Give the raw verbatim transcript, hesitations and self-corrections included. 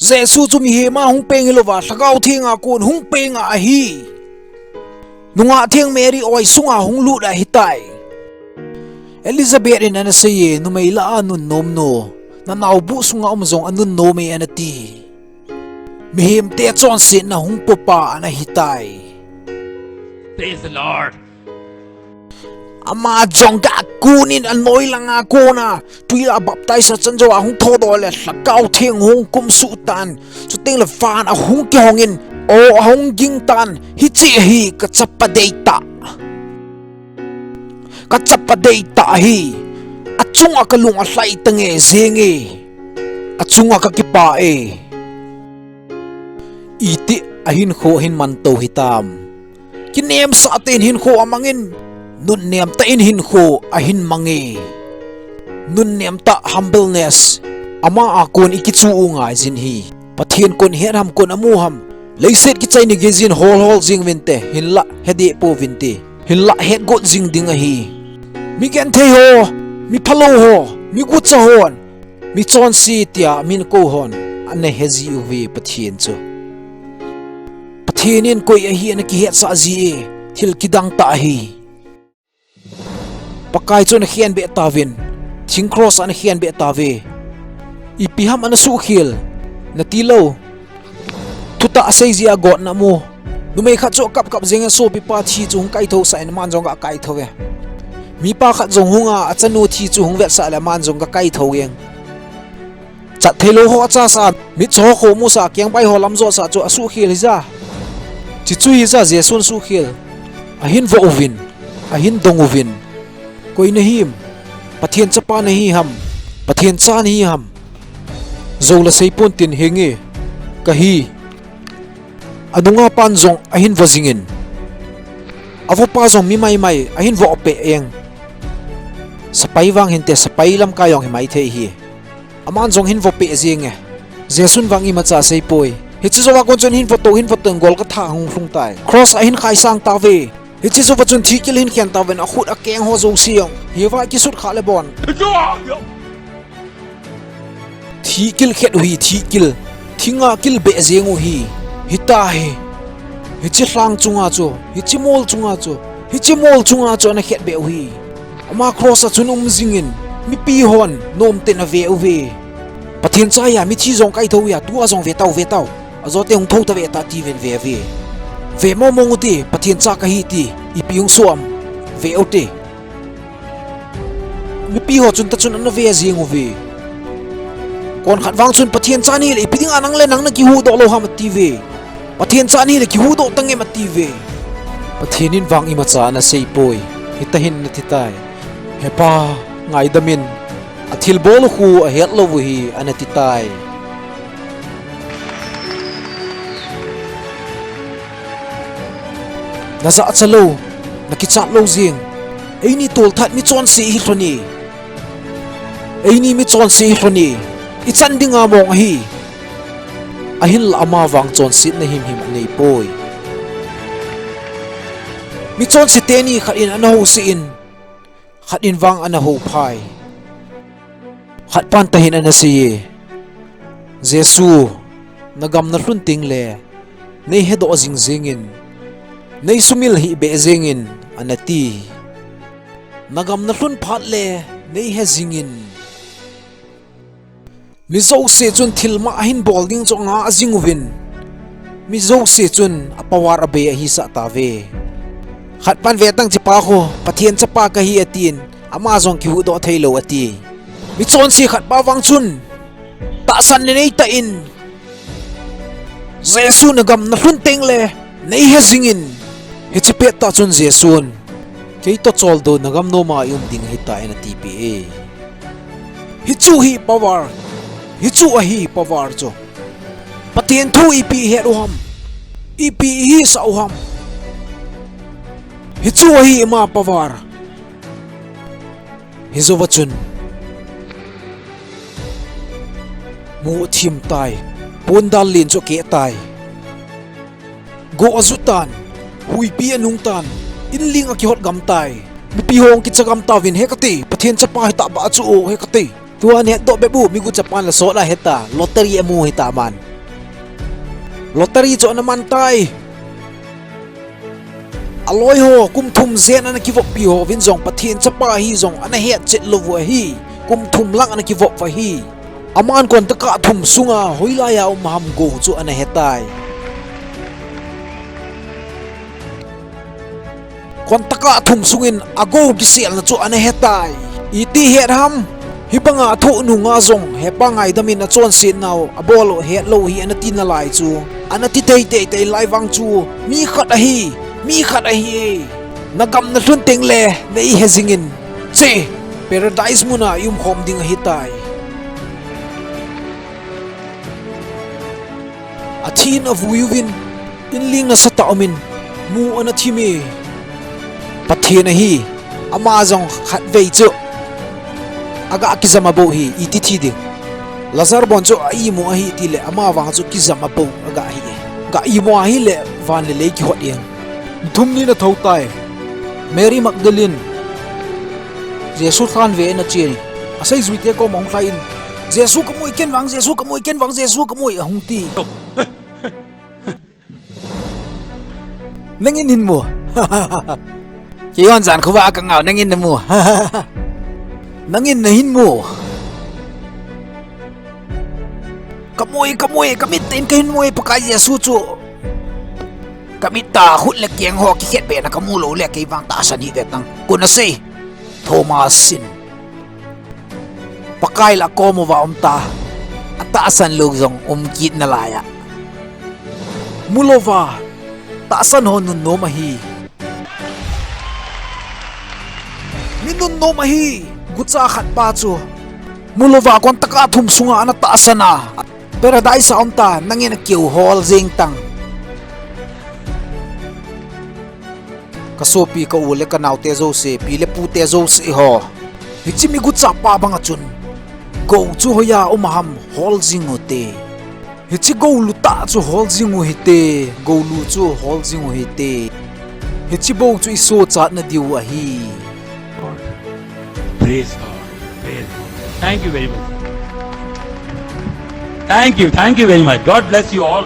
Jesu chu mihem a hung peng hilouva, Lhagao Theng a kon hung peng ahi. Nungah Theng Mary oi sunga hung lut ahitai. Elizabeth in ana seiye, numei lah a nunnom nu, nanao buh sunga um jong anunnom e ana ti. Mihemte chonsetna hung popa ana hitai. Praise the Lord. Ama jong gakun in anoi langa kona, tui lah a baptize achan jouva hung thodoh le, Lhagao Theng hung kumsuh tan, chuteng le van ahung kihong in, o ahung ging tan, hiche hi kachapa deitah. Kachapa deitah ahi, achunga kalung alhai tange jenge, achunga kakipah e. Itih a hinkho ahin mantou hitam. Kinemsah tah in hinkho amangin, nunnem tah in hinkho ahin mange. Nunnem tah, humbleness, ama a kon ikichu u ngaijin hi. Pathen kon het ham, kon amu ham. Leiset kichai ni geijin holhol jing uvinte, hinlah hedeh pouvinte. Hinlah hetgot jing ding ahi. Mi genthei ho, mi phalou ho, mi gucha hon, mi chonse tia amin kou hon ana heji uve Pathen chu. Pathen in koi ahi ana kihetsah ji e, thil kidang tah ahi. Pakai chu ana khenbeh tauvin, thing cross ana khenbeh tauve. Ipi ham ana suhkhel, nati lou. Thutah asei jeh a gotna amu. Numei khat chu akap kap jenge, sopipa thi chu hung kaithou sah in aman jong gakaithou ve. Mipa khat jong hunga achanu thi chu hung vetsah le aman jong gakaithou jeng. Chat theilou ho achasah, mitcho ho khomusah, kengbai ho lamjosah chu asuhkhel hija. Chuche chu hija Jesun suhkhel. Ahin voh uvin, ahin dong uvin. Koi nahim? Pathen chapa nahi ham? Pathen cha nahi ham? Jou la seipon tin, henge, kahi. Anunga pan jong ahin vo jingin, avopa jong mi maimai ahin vohpeh jeng. Sepai vang hinte, sepai lamkai jong himaithei hi. Aman jong hin vopeh jenge. Jesun vang imacha aseipoi. Hiche jouva kon chun hin votou, hin votou in Golgotha hung lhung tai. Cross ahin khaisang tauve. Hiche jouva chun thihkil hin khen tauvin, akhut akeng ho jouse jong hiva kisut khah le bon. Thihkil khet u hi, thihkil. Thinga kil beh jeng u hi. Hitahi. Hiche lhang chunga chu, hiche mol chunga chu, hiche mol chunga chu ana khet beh u hi. Ama cross a chun um jingin, mipi hon nomtah in ave uve. Pathen cha ahi a, mithi jong kaithou ahi a, tua jong vetau, vetau. Ajote hung thou tave ta tiuvin ve uve. Ve mong mong ute, Pathen cha kahi ti, ipi hung soh am? Ve ute. Mipi ho chun tachun ana ve jeng uve. Konkhat vang chun Pathen cha nahile ipi dinga nang le nang nakihuhdoh lou ham atiuve. Pathen cha nahile kihuhdoh tangem atiuve. Pathen in vang imacha ana seipoi. Hitahin ana titai. He Pa, ngaidam in, athilbol u khu ahet lou u hi, ana titai. Najahcha lou, nakichat lou jeng. Eini tolthat michonse ihi lhon e. Eini michonse ihi lhon e. Ichan dinga mong ahi. Ahinla ama vang chonsetna himhim aneipoi. Michonse teni khat in ana househ in, khat in vang ana houphai. Khat pan tahin ana seiye, Jesu, nagam nalhun tengle, neihedoh jing jengin, neisumil hih beh jengin, ana ti. Nagam nalhun phat le, neihe jingin. Mi jouse chun thilmah ahin bol ding chu anga jing uvin, mi jouse chun a power abei ahisah tauve. Khat pan vetang, chepa khu Pathen chapa kahi atin, ama jong kihuhdoh theilou ati. Michonse khat pa vang chun tahsan neitah in, Jesu, nagam nalhun tengle neihe jingin. Hiche pettah chun Jesun, keitoh choldo, nagam noma ium ding ahitai, ana tipeh e. Hichu hi power. Hichu ahi power chu. Pathen thu ipi ihet u ham? Ipi ihisah u ham? Hichu ahi ama power. Hijouva chun mu athim tai. Pondal len chu akeh tai. Go aju tan. Huipi anung tan. Inling akihot gam tai. Mipi hung kicha gam tauvin, he kati, Pathen chapa hitah ba chu o, he kati. Tua ahetdoh bep u, migucha pan la sot a heta, lottery amu hita man. Lottery chu ana man tai. Aloi ho, kum thum jen ana kivoppi ho vin jong Pathen chapa hi jong ana hetchet lou u ahi. Kum thum lang ana kivop u ahi. Aman kontaka thum sunga hoilai a um ham gou chu ana hetai. Kontaka thum sungin agou kiselna chu ana hetai. Iti het ham? Hibanga athoh nunga jong hepa ngaidam in achonsetnau abol u hetlou hi ana ti nalai chu. Ana ti teitei tei lai vang chu mi khat ahi, mi khat ahi. Nagam nalhun tengle neihe jingin, che, Paradise muna ium khom ding ahitai. Athin avui uvin, inling nasatah umin, mu ana thim e. Pathen ahi, ama jong khatvei chu aga kijam abou hi, iti thi ding. Lazar bon chu a-imu ahi tile, ama vang chu kijam abou aga hi e. Ga imu ahile, van le lei kihot e. Thum ni ana thou tai. Mary Magdalene, Jesu lhan ve ana che. Aseijuite koma hung lhai in, Jesu kamui, ken vang Jesu kamui, ken vang Jesu kamui, ahung ti. Nangin hin mu. Keiho jan khovah a kangah u nangin namu. Nangin nahin mu. Kamui, kamui, kamit tah in kahin mui, Pakai Jesu chu. Kamit a khut le keng ho kikhetbehna kamu loule kei vang tahsan hih ve tang. Koi nasei? Thomas in Pakai lah kom uva um ta. Atahsan lou jong um kit nalai a. Mu louva tahsan ho nunnom ahi. Mi nunnom ahi. Gucha khat pa chu mu louva kontaka thum sunga ana tahsan a, Paradise a um ta, nangin akihol jeng tang. Kasopi, ka-u le kanaote jouse, pi le pute jouse ho, hiche mi gucha pa banga chun gou chu hoiya um ham, hol jing u hite. Hiche gou lu tah chu hol jing u hite, gou lu chu hol jing u hite. Hiche bou chu isochatna diu ahi. Praise God. Praise God. Thank you very much. Thank you. Thank you very much. God bless you all.